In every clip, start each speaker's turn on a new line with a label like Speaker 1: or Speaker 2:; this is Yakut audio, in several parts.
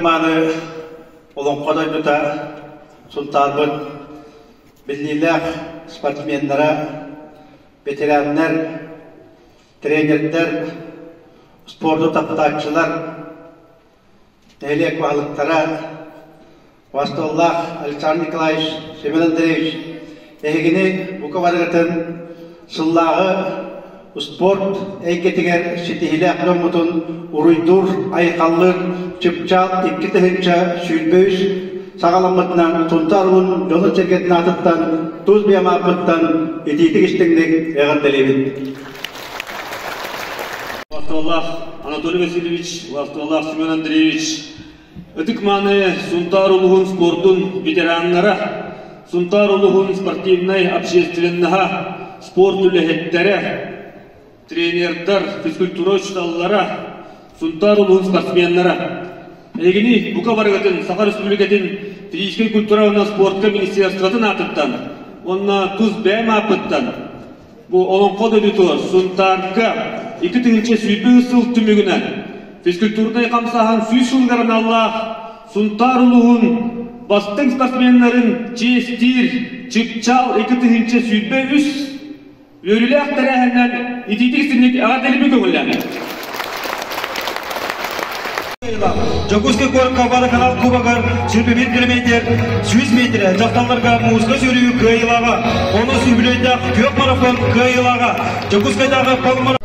Speaker 1: Ытык-мааны Олоҥхо дойдута Сунтаарбыт биллиилээх спортсменнара, ветераннар, тренердэр, спорду таптааччылар, нэһилиэк баһылыктара Вастоллаах Александр Николаевич, Семен Андреевич, эһигини бука барыгытын сыллааҕы спорт эйгэтигэр ситиһиилээх дьоммутун уруйдуур, айхаллыыр чыпчаал 2023 саҕаламмытынан Сунтаар улуун дьонун-сэргэтин аатыттан, тус бэйэм ааппыттан итиитик-истиҥник эҕэрдэлиибин.
Speaker 2: Вахталлаах Анатолий Васильевич, Вахталлаах Семен Андреевич, Ытык-мааны Сунтаар улууһун спордун ветераннара, Сунтаар улууһун спортивнай общественноһа, спорт үлэһиттэрэ, тренердар, физкультура учууталлара, Сунтаар улууһун спортсменнара. Эһигини бука барыгытын Саха Республикатын физическэй культура уонна спортка министерствотын аатыттан уонна тус бэйэм ааппыттан Бу Олоҥхо дойдутугар Сунтаарга 2023 сыл түмүгүнэн физкультурнай хамсааһын 100 сылыгар аналлаах Сунтаар улууһун бастыҥ спортсменнарын чиэстиир Чыпчаал 2023 үөрүүлээх тэрээһининэн итиитик-истиҥник эҕэрдэлиибин көҥүллээн.
Speaker 3: Дьокуускай куоракка водоканал кубогар 21 километр 100 метр дьахталларга мууска сүүрүү кыайыылааҕа, онус үбүлүөйдээх күөх марафон кыайыылааҕа, Дьокуускайдааҕы полумарафон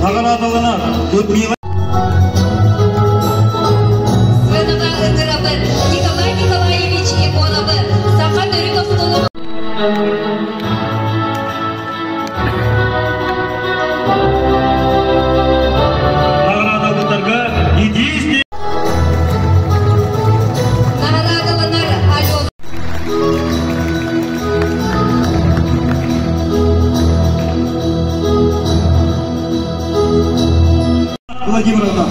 Speaker 3: Наҕараадаланар Людмила
Speaker 4: Сыанаҕа ыҥырабын Николай Николаевич Егоровы, саха төрүт остуолун
Speaker 3: Наҕараадаланарга итии
Speaker 4: Наҕараадаланар Алена
Speaker 3: Владимировна.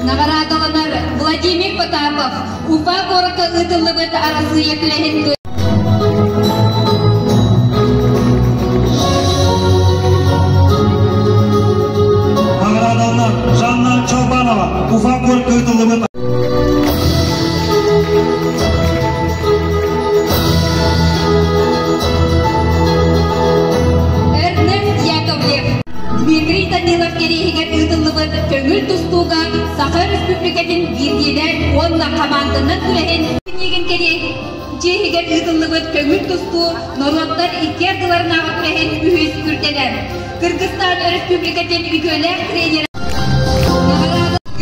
Speaker 4: Наҕараадаланар Владимир Потапов Уфа куоракка ыытыллыбыт Арассыыйа күрэһин
Speaker 3: Наҕараадаланар Жанна Чолбанова Уфа куоракка ыытыллыбыт
Speaker 4: Эрнест Яковлев Дмитрий Данилов кэриэһигэр ыытыллыбыт көҥүл тустууга Саха Өрөспүүбүлүкэтин биирдиилээн уонна хамаанданан күрэһин книигин дьиэһигэр ыытыллыбыт көҥүл тустуу норуоттар икки ардыларынааҕы күрэһин үһүс үрдэлэ. Кыргызстан Өрөспүүбүлүкэтин үтүөлээх тренерэ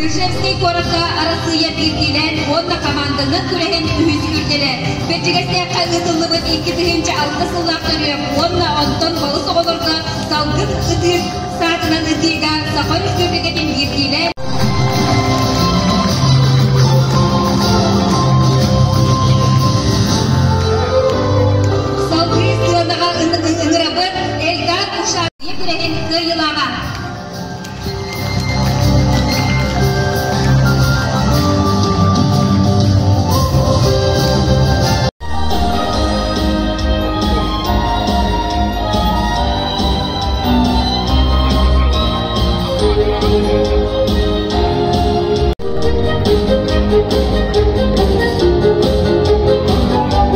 Speaker 4: Ижевскэй куоракка Арассыыйа биирдиилээн уонна хамаанданан күрэһин үһүс үрдэлэ. Бэрдьигэстээххэ ыытыллыбыт 2006 сыллаах төрүөх уонна онтон балыс оҕолорго салгын ытыыр саатынан ытыыга Саха Өрөспүүбүлүкэтин биирдиилээн Салгыы сыанаҕа ыҥырабыт Эльдар Ушаев күрэһин кыайыылааҕа.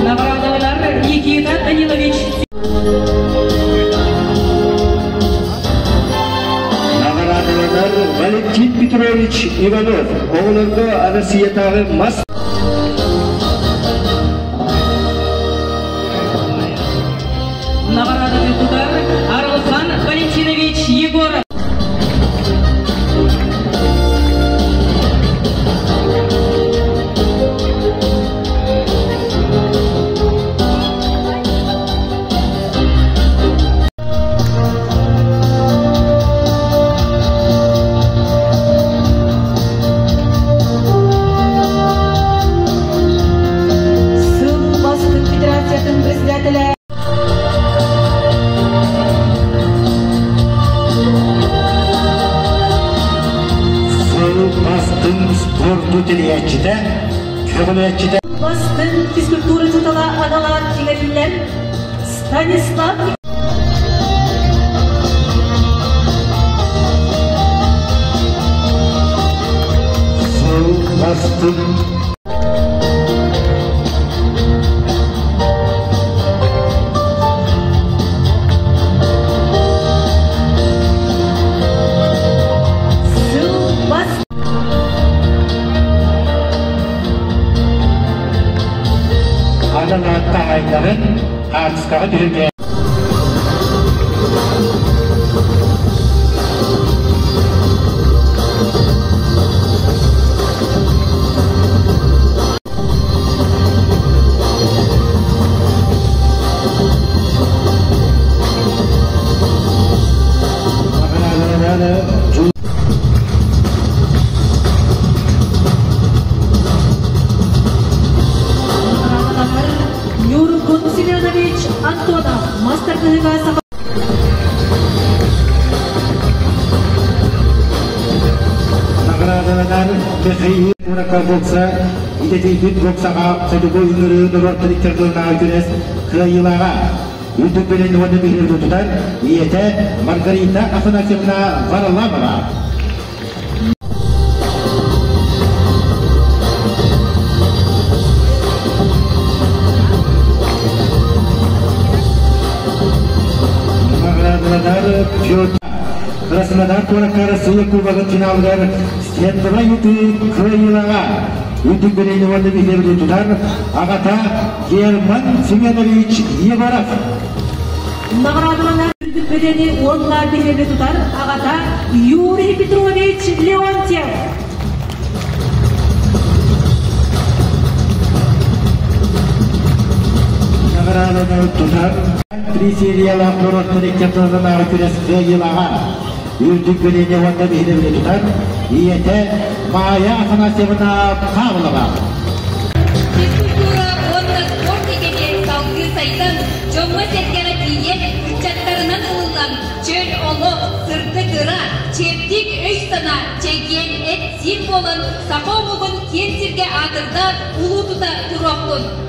Speaker 5: Наградалар Никита Данилович
Speaker 3: Наҕараадаланар Валентин Петрович Иванов оҕолорго Арассыыйатааҕы мас
Speaker 5: Награданы тутар Арылхан Валентинович Егоров. Сыл бастык федерациятын председателэ.
Speaker 1: тутуу тэрийээччитэ, көҕүлээччитэ.
Speaker 5: Бастыҥ физкультура учуутала аналаах иҥэриллэр Станислав
Speaker 1: Сыл бастыҥ
Speaker 5: Сыл бас
Speaker 1: Анал ааттаах хаартыскаҕа түһүлгэ
Speaker 5: Ньургун Семенович Антонов мастер-кыһыга саха
Speaker 1: Наҕараадаланар Михаил Мураков идэтийбит боксаҕа хотугу ыҥырыы норуоттар иккардыларынааҕы күрэс кыайыылааҕа. Үрдүк билин уонна биһиги тутар ийэтэ Маргарита Афанасьевна Варламова. Наҕараадаланар Петр Краснодар куоракка Россия Кубогын финалыгар стендовай ытыы кыайыылааҕа. Үрдүк билини уонна биһиги тутар аҕата Герман Семенович Егоров.
Speaker 5: Наҕараадаланар үрдүк бэлиэни уонна биһиги тутар аҕата Юрий Петрович Леонтьев.
Speaker 1: Наҕарааданы тутар три сериялаах норуоттар икки күрэс кыайыылааҕа. Үрдүк билини уонна биһиги тутар ийэтэ Майя Афанасьевна Павлова.
Speaker 4: Физкультура уонна спорт эйгэтэ салгыы сайдан, дьоҥҥо-сэргэҕэ тиийэн, ыччаттарынан ылыллан, чөл олох, сырдык ыра, чэбдик өй-санаа, чэгиэн эт-сиин буолан, саха омугун киэн сиргэ аатырда, улуу тута туруохтун.